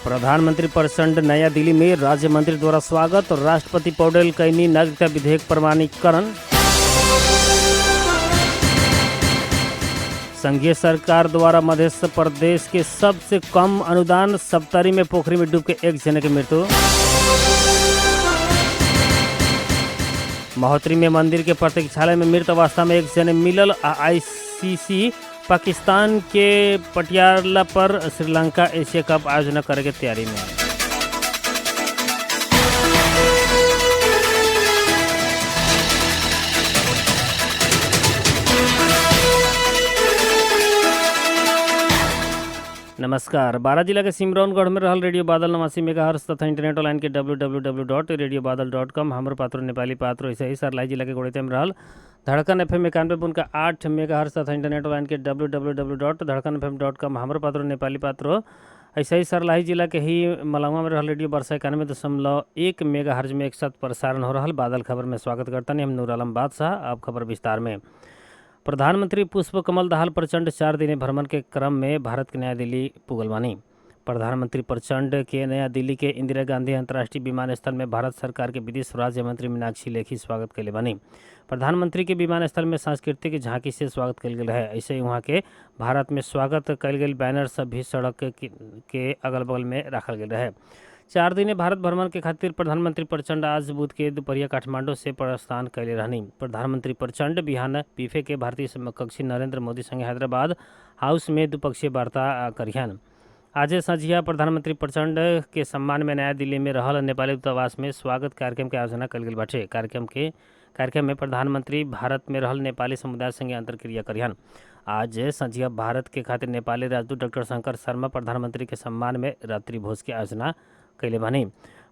प्रधानमंत्री प्रचंड नया दिल्ली में राज्य मंत्री द्वारा स्वागत और राष्ट्रपति पौडेल कैनी नागरिकता विधेयक प्रमाणीकरण। संघीय सरकार द्वारा मध्य प्रदेश के सबसे कम अनुदान। सप्तरी में पोखरी में डूब के एक जने के मृत्यु। महोत्तरी में मंदिर के प्रतीक्षालय में मृत अवस्था में एक जने मिलल। आ आईसीसी पाकिस्तान के पटियाला पर श्रीलंका एशिया कप आयोजना करे के तैयारी में। नमस्कार। बारा जिला के सिमरौनगढ़ में रहल रेडियो बादल 89 मेगाहर्ट्ज तथा इंटरनेट ऑनलाइन के www.radiobadal.com हमर पात्रो नेपाली पात्रो। ऐसे ही सरलाई जिला के गोड़िता में रहल धड़कन एफ एम 91.8 मेगाहर्ट्ज तथा इंटरनेट ऑनलाइन के www.धड़कनfm.com हमर पात्रो नेपाली पात्रो। ऐसे ही सरलाही जिला के ही मलंगवा में रहल रेडियो वर्षा 91.1 मेगाहर्ट्ज में एक साथ प्रसारण हो रहल बादल खबर में स्वागत करता हम नूर आलम बादशाह। अब खबर विस्तार में। प्रधानमंत्री पुष्प कमल दाहाल प्रचंड 4 दिने भ्रमण के क्रम में भारत के नया दिल्ली पुगल बानी। प्रधानमंत्री प्रचंड के नया दिल्ली के इंदिरा गांधी अंतर्राष्ट्रीय विमानस्थल में भारत सरकार के विदेश राज्य मंत्री मीनाक्षी लेखी स्वागत कैले बानी। प्रधानमंत्री के विमानस्थल में सांस्कृतिक झांकी से स्वागत कयल गेल है। ऐसे ही वहाँ के भारत में स्वागत कयल गेल बैनर सब भी सड़क के अगल बगल में रखल गेल रहे। 4 दिने भारत भ्रमण के खातिर प्रधानमंत्री प्रचंड आज बुध के दोपहरिया काठमांडू से प्रस्थान कैले रहनी। प्रधानमंत्री प्रचंड बिहान पीफे के भारतीय समकक्षी नरेंद्र मोदी संगे हैदराबाद हाउस में द्विपक्षीय वार्ता करिहन। आज संझिया प्रधानमंत्री प्रचंड के सम्मान में नया दिल्ली में रहल नेपाली दूतावास में स्वागत कार्यक्रम के आयोजना कयल गेल बाटे। कार्यक्रम में प्रधानमंत्री भारत में रहल नेपाली समुदाय संगे अंतर्क्रिया करिहन। आज संझिया भारत के खातिर नेपाली राजदूत डॉक्टर शंकर शर्मा प्रधानमंत्री के सम्मान में रात्रि भोज के आयोजना कैले बानी।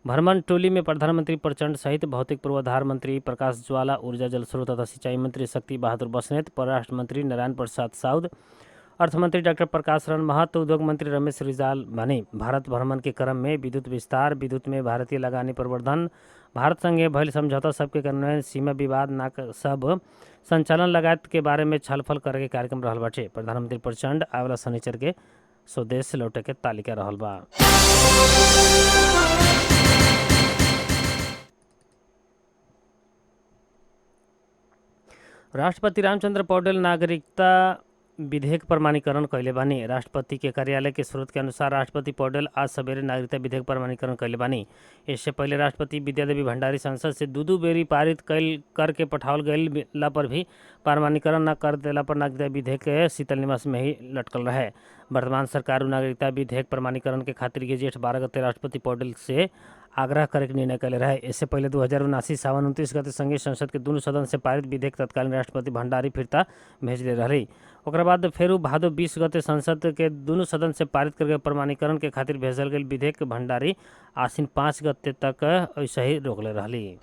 भ्रमण टोली में प्रधानमंत्री प्रचंड सहित भौतिक पूर्वाधार मंत्री प्रकाश ज्वाला, ऊर्जा जल स्रोत तथा सिंचाई मंत्री शक्ति बहादुर बस्नेत, परराष्ट्र मंत्री नारायण प्रसाद साउद, अर्थमंत्री डॉक्टर प्रकाश रण महतो, उद्योग मंत्री रमेश रिजाल बने। भारत भ्रमण के क्रम में विद्युत विस्तार, विद्युत में भारतीय लगानी प्रवर्धन, भारत संगे भइल समझौता सबके कार्यान्वयन, सीमा विवाद नाक सब संचालन लगायत के बारे में छलफल करे के कार्यक्रम रहल बाटे। प्रधानमंत्री प्रचंड आवेला शनिचर के स्वदेश लौटे के तालिका रहल बा। राष्ट्रपति रामचंद्र पौडेल नागरिकता विधेयक प्रमाणीकरण कैले बानी। राष्ट्रपति के कार्यालय के स्रोत के अनुसार राष्ट्रपति पौडेल आज सवेरे नागरिकता विधेयक प्रमाणीकरण कैले बानी। इससे पहले राष्ट्रपति विद्यादेवी भंडारी संसद से दू दू बेरी पारित कैल करके पठावल गईल ला पर भी प्रमाणीकरण न कर देला पर नागरिकता विधेयक शीतल निवास में ही लटकल रहे। वर्तमान सरकार नागरिकता विधेयक प्रमाणीकरण के खातिर के जेठ 12 गते राष्ट्रपति पौडेल से आग्रह करे के निर्णय कैले रहे। इससे पहले 2079 सावन 29 गते संघीय संसद के दुनू सदन से पारित विधेयक तत्कालीन राष्ट्रपति भंडारी फिरता भेजले रही। ओकरा बाद फेरू भादो 20 गते संसद के दुनू सदन से पारित करके प्रमाणीकरण के खातिर भेजल गेल विधेयक भंडारी आश्विन 5 गते तक ऐसे ही रोकले रहली।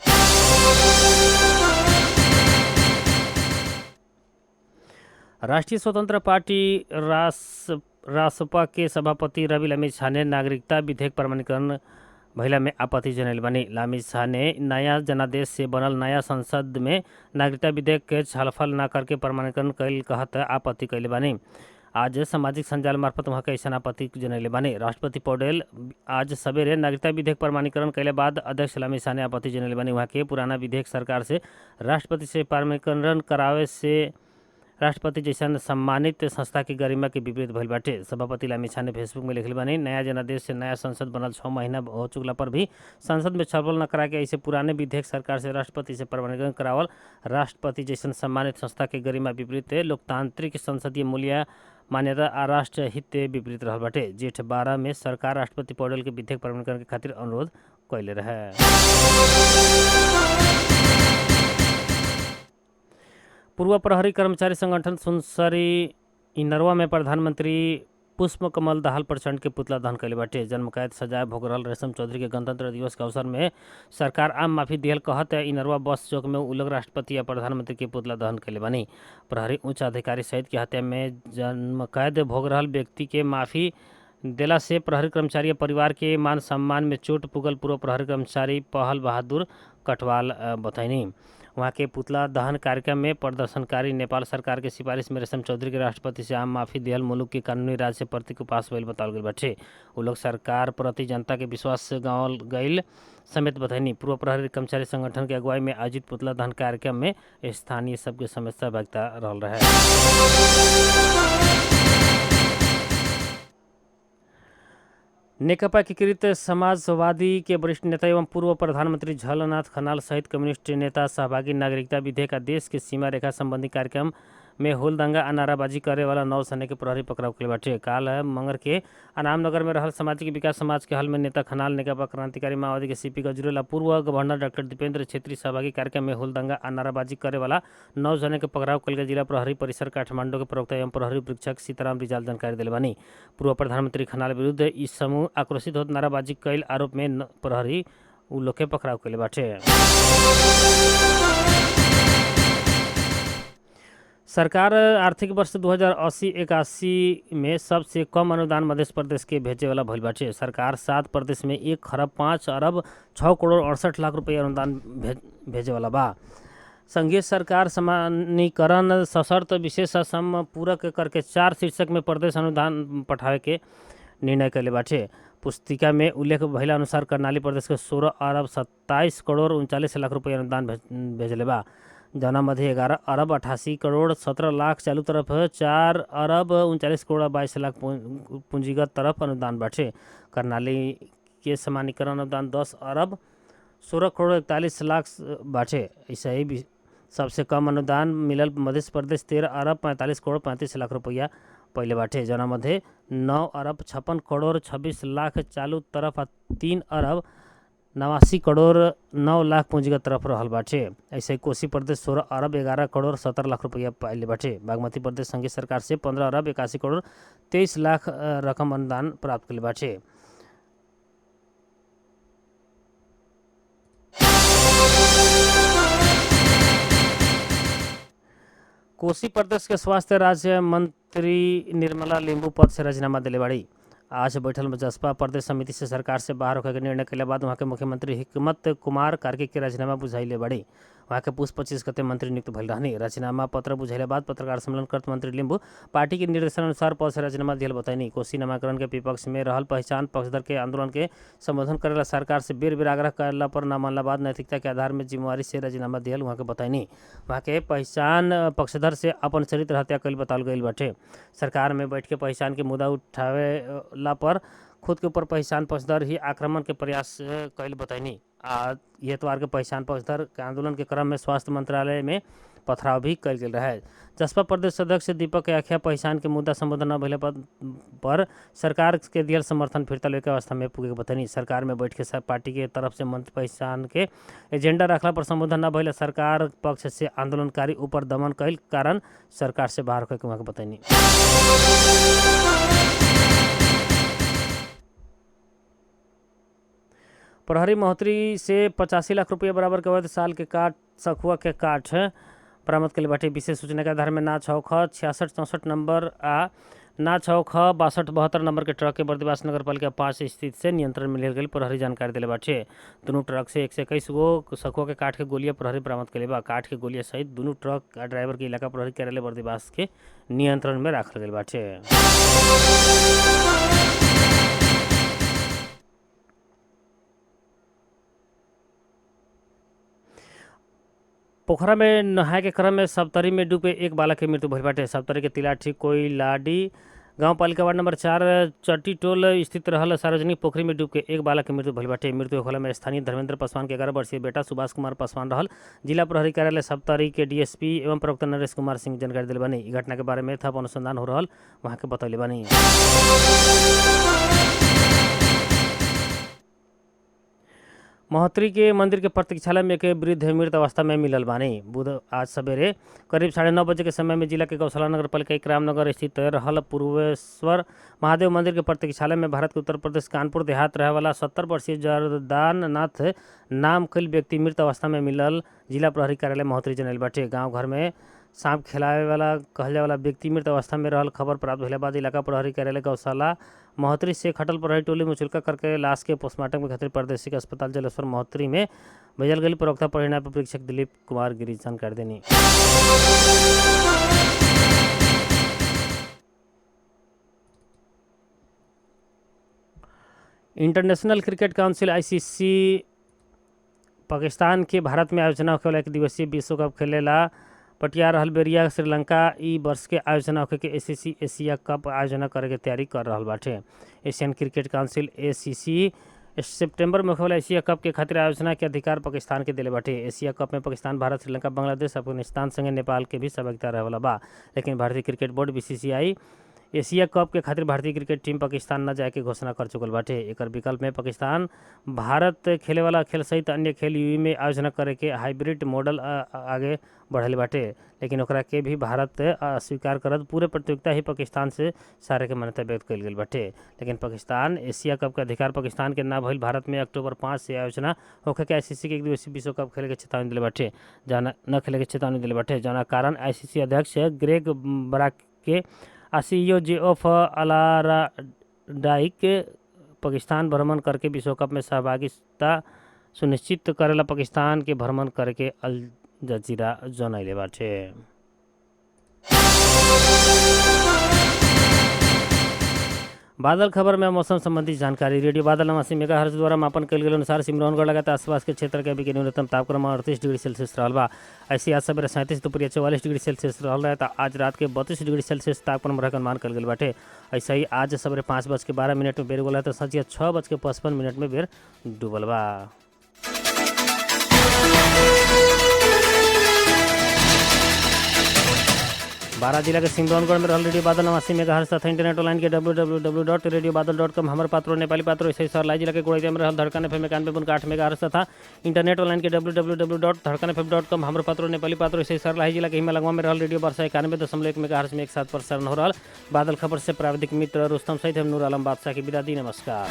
राष्ट्रीय स्वतंत्र पार्टी रासपा के सभापति रवि लामिछाने नागरिकता विधेयक प्रमाणीकरण भइला में आपत्ति जनैल बनी। लामिछाने नया जनादेश से बनल नया संसद में नागरिकता विधेयक के छलफल न करके प्रमाणीकरण कैल कहत आपत्ति कैले बानी। आज सामाजिक संजाल मार्फत वहाँ के ऐसा आपत्ति जनैले बानी। राष्ट्रपति पौडेल आज सवेरे नागरिकता विधेयक प्रमाणीकरण कैले बाद अध्यक्ष लामिछाने आपत्ति जनैले बानी। वहाँ के पुराना विधेयक सरकार से राष्ट्रपति से प्रमाणीकरण करावे से राष्ट्रपति जैसन सम्मानित संस्था के गरिमा के विपरीत भइल बाटे। सभापति लामिछाने फेसबुक में लिखले बानी, नया जनादेश से नया संसद बनल 6 महीना हो चुकला पर भी संसद में छलफल न करा के ऐसे पुराने विधेयक सरकार से राष्ट्रपति से प्रमाणीकरण करावल राष्ट्रपति जैसन सम्मानित संस्था के गरिमा विपरीत लोकतांत्रिक संसदीय मूल्य मान्यता आ राष्ट्र हित विपरीत रहल बाटे। जेठ 12 में सरकार राष्ट्रपति पौडेल के विधेयक प्रमाणीकरण के खातिर अनुरोध कैले रहे। पूर्व प्रहरी कर्मचारी संगठन सुनसरी इनरवा में प्रधानमंत्री पुष्प कमल दाहाल प्रचंड के पुतला दहन कैले बाटे। जन्मकैद सजाए भोग रहल रेशम चौधरी के गणतंत्र दिवस के अवसर में सरकार आम माफी दिहल कहत इनरवा बस चौक में उलग राष्ट्रपति या प्रधानमंत्री के पुतला दहन कैले बानी। प्रहरी उच्च अधिकारी सहित की हत्या में जन्मकैद भोग रहल व्यक्ति के माफी देला से प्रहरी कर्मचारी परिवार के मान सम्मान में चोट पुगल पूर्व प्रहरी कर्मचारी पहल बहादुर कटवाल बतैनी। वहाँ के पुतला दहन कार्यक्रम में प्रदर्शनकारी नेपाल सरकार के सिफारिश में रेशम चौधरी के राष्ट्रपति से आम माफी दिहल मुलुक के कानूनी राज से प्रति उपास भइल बतावल गइल बाटे। उ लोग सरकार प्रति जनता के विश्वास गंवाल गइल समेत बतैनी। पूर्व प्रहरी कर्मचारी संगठन के अगुवाई में आयोजित पुतला दहन कार्यक्रम में स्थानीय सबके समेत सहभागिता रहल रहे। नेकपा एकीकृत समाजवादी के वरिष्ठ नेता एवं पूर्व प्रधानमंत्री झलनाथ खनाल सहित कम्युनिस्ट नेता सहभागी नागरिकता विधेयक आ देश के सीमा रेखा संबंधी कार्यक्रम में होल दंगा आ नाराबाजी करे वाला 9 सने के प्रहरी पकड़ाव कइले बाटे। काल मंगर के अनामनगर में रहल सामाजिक विकास समाज के हल में नेता खनाल, नेकपा क्रांतिकारी माओवादी के सीपी गजरेल आ पूर्व गवर्नर डॉक्टर दीपेंद्र छेत्री सहभागी कार्यक्रम में होल दंगा आ नाराबाजी करे वाला 9 जने के पकड़ाव कइल गेल जिला प्रहरी परिसर काठमांडू के प्रवक्ता एवं प्रहरी परीक्षक सीताराम रिजाल जानकारी देले बानी। पूर्व प्रधानमंत्री खनाल विरुद्ध ई समूह आक्रोशित होत नाराबाजी कइल आरोप में प्रहरी उ लोग के पकड़ाव कइले बाटे। सरकार आर्थिक वर्ष 2080-81 में सबसे कम अनुदान मध्य प्रदेश के भेजे वाला भइल बाटे। सरकार 7 प्रदेश में 1 खरब 5 अरब 6 करोड़ 68 लाख रुपया अनुदान भेजे वाला बा। संघीय सरकार सामान्यीकरण, सशर्त, विशेष, असम पूरक करके 4 शीर्षक में प्रदेश अनुदान पठावे के निर्णय कइले बाटे। पुस्तिका में उल्लेख भइला अनुसार कर्णाली प्रदेश के 16 अरब 27 करोड़ 39 लाख रुपया अनुदान भेजले बा, जौना मध्ये 11 अरब 88 करोड़ 17 लाख चालू तरफ, 4 अरब 39 करोड़ 22 लाख पूंजीगत तरफ अनुदान बाटे। कर्णाली के सामान्यीकरण अनुदान 10 अरब 16 करोड़ 41 लाख बाटे। ऐसे ही सबसे कम अनुदान मिलल मध्य प्रदेश 13 अरब 45 करोड़ 35 लाख रुपया पहिले बाटे, जौना मध्ये 9 अरब 56 करोड़ 26 लाख चालू तरफ आ 3 अरब 89 करोड़ 9 लाख पूंजीगत तरफ रहल बाटे। ऐसे कोसी प्रदेश 16 अरब 11 करोड़ 17 लाख रुपया पाइले बाटे। बागमती प्रदेश संघीय सरकार से 15 अरब 81 करोड़ 23 लाख रकम अनुदान प्राप्त कइले बाटे। कोसी प्रदेश के स्वास्थ्य राज्य मंत्री निर्मला लिम्बू पद से राजीनामा दिले बाड़ी। आज बैठल जसपा प्रदेश समिति से सरकार से बाहर होकर के निर्णय कइले बाद वहाँ के मुख्यमंत्री हिकमत कुमार कार्की के राजीनामा बुझाइले बाड़ी। वहाँ के पुष 25 गते मंत्री नियुक्त भइल रहनी। राजीनामा पत्र बुझाइले बाद पत्रकार सम्मेलन करत मंत्री लिम्बू पार्टी के निर्देशानुसार पद से राजीनामा दियल बताइनी। कोसी नामाकरण के विपक्ष में रहल पहचान पक्षधर के आंदोलन के संबोधन करेला सरकार से बेर बेर आग्रह करला पर न मानला बाद नैतिकता के आधार में जिम्मेवारी से राजीनामा दियल वहाँ के बताइनी। वहाँ के पहचान पक्षधर से अपन चरित्र हत्या कइल बतावल गइल बाटे। सरकार में बैठ के पहचान के मुद्दा उठावेला पर खुद के ऊपर पहचान पक्षधर ही आक्रमण के प्रयास कइल बताइनी। आ एतवार के पहचान पक्षधर के आंदोलन के क्रम में स्वास्थ्य मंत्रालय में पथराव भी कयल गेल रहे। जसपा प्रदेश अध्यक्ष दीपक आख्या पहचान के मुद्दा संबोधन न भइला पर सरकार के दियल समर्थन फिर्ता लेके अवस्था में पुगे के बतैनी। सरकार में बैठ के सब पार्टी के तरफ से मंत्री पहचान के एजेंडा रखला पर संबोधन न भइला सरकार पक्ष से आंदोलनकारी ऊपर दमन कइल कारण सरकार से बाहर होके वहाँ के बतैनी। प्रहरी महोत्तरी से 85 लाख रुपया बराबर के अवैध साल के काठ सखुआ के काठ बरामद कइले बाटे। विशेष सूचना के आधार में ना 6 ख 66 64 नंबर आ ना 6 ख 62 72 नंबर के ट्रक के बर्दिवास नगर पालिका 5 स्थित से नियंत्रण में लेल गेल प्रहरी जानकारी दिले बाटे। दुनू ट्रक से 121 गो सखुआ के काठ के गोलियां प्रहरी बरामद कइले बा। काठ के गोलियां सहित दुनू ट्रक आ ड्राइवर के इलाका प्रहरी कार्यालय बर्दिवास के नियंत्रण में राखल गेल बाटे। पोखरा में नहाए के क्रम में सप्तरी में डूब के एक बालक के मृत्यु भइल बाटे। सप्तरी के तिलाठी कोइलाडी गांव पालिका वार्ड नंबर 4 चट्टी टोल स्थित रहल सार्वजनिक पोखरी में डूब के एक बालक के मृत्यु भइल बाटे। मृत्यु होला में स्थानीय धर्मेंद्र पासवान के 11 वर्षीय बेटा सुभाष कुमार पासवान रहल। जिला प्रहरी कार्यालय सप्तरी के डीएसपी एवं प्रवक्ता नरेश कुमार सिंह जानकारी दिले बानी। ई घटना के बारे में थप अनुसंधान हो रहल वहाँ के बतौले बानी। महोत्तरी के मंदिर के प्रतीक्षालय में एक वृद्ध मृत अवस्था में मिलल बानी। बुध आज सवेरे करीब 9:30 बजे के समय में जिला के गौशाला नगर पालिका रामनगर स्थित रहल पूर्वेश्वर महादेव मंदिर के प्रतीक्षालय में भारत के उत्तर प्रदेश कानपुर देहात रहे वाला 70 वर्षीय जरदान नाथ नाम कल व्यक्ति मृत अवस्था में मिलल जिला प्रहरी कार्यालय महोत्तरी जनल बाटे। गाँव घर में सांप खिलावे वाला कहल जाए वाला व्यक्ति मृत अवस्था में रहल खबर प्राप्त भेला बाद इलाका प्रहरी कार्यालय गौशाला महोत्तरी से खटल प्रहरी टोली मुचुल्का करके लाश के पोस्टमार्टम के खातिर प्रादेशिक अस्पताल जलेश्वर महोत्तरी में भेजल गेल। प्रवक्ता प्रहरी परीक्षक दिलीप कुमार गिरी जानकारी देनी। International cricket council ICC Pakistan के भारत में आयोजना होखे वाला एक दिवसीय विश्व कप खेलेला पटिया रहल बेरिया श्रीलंका ई वर्ष के आयोजना होखे के एसीसी एशिया कप आयोजना करे के तैयारी कर रहल बाटे। एशियन क्रिकेट काउंसिल एसीसी सितंबर में होखे वाला एशिया कप के खातिर आयोजना के अधिकार पाकिस्तान के देले बाटे। एशिया कप में पाकिस्तान, भारत, श्रीलंका, बांग्लादेश, अफगानिस्तान संगे नेपाल के भी सहभागिता रहे वाला बा। लेकिन भारतीय cricket board BCCI Asia cup के खातिर भारतीय क्रिकेट टीम पाकिस्तान न जाए के घोषणा कर चुकल बाटे। एकर विकल्प में पाकिस्तान भारत खेले वाला खेल सहित अन्य खेल यूएई में आयोजना करे के हाइब्रिड मॉडल आगे बढ़ले बाटे। लेकिन ओकरा के भी भारत अस्वीकार करत पूरे प्रतियोगिता ही पाकिस्तान से सारे के मान्यता व्यक्त कइल गेल बाटे। लेकिन पाकिस्तान एशिया कप के अधिकार पाकिस्तान के ना भइल भारत में अक्टूबर 5 से आयोजना होखे के आईसीसी के एक दिवसीय विश्व कप खेले के चेतावनी दिले बाटे, जाना न खेले के चेतावनी दिले बाटे। जाना कारण आईसीसी अध्यक्ष ग्रेग ब्राक के आ सीईओ जेओफ अलाराडाइक पाकिस्तान भ्रमण करके विश्व कप में सहभागिता सुनिश्चित करेला पाकिस्तान के भ्रमण करके अल जजीरा जनैले बाटे। बादल खबर में मौसम संबंधी जानकारी। रेडियो बादल 89 मेगाहर्ट्ज द्वारा मापन कयल गेल अनुसार सिमरौनगढ़ लगायत आसपास के क्षेत्र के अभी के न्यूनतम तापक्रम 38 डिग्री सेल्सियस रहल बा। ऐसे आज सवेरे 37, दोपहरिया 44 डिग्री सेल्सियस रहल रहे त आज रात के 32 डिग्री सेल्सियस तापक्रम रहे के अनुमान कयल गेल बाटे। ऐसे ही आज सवेरे 5:12 में बेर उगल है त संझिया 6:55 में बेर डूबल बा। बारह जिला के सिमरौनगढ़ में रहल रेडियो बादल 89 मेगाहर्ट्ज तथा इंटरनेट ऑनलाइन के www.radiobadal.com हमर पात्रो नेपाली पात्रो। ऐसे ही सर्लाही जिला के गोड़ैया में रहल धड़कन एफएम 91.8 मेगाहर्ट्ज तथा इंटरनेट ऑनलाइन के www.धड़कनfm.com हमर पात्रो नेपाली पात्रो। ऐसे ही सर्लाही जिला के हिमालंगवा में रहल रेडियो वर्षा 91.1 मेगाहर्ट्ज में एक साथ प्रसारण हो रहल बादल खबर से प्राविधिक मित्र रुस्तम सहित हम नूर आलम बादशाह की विदा दी। नमस्कार।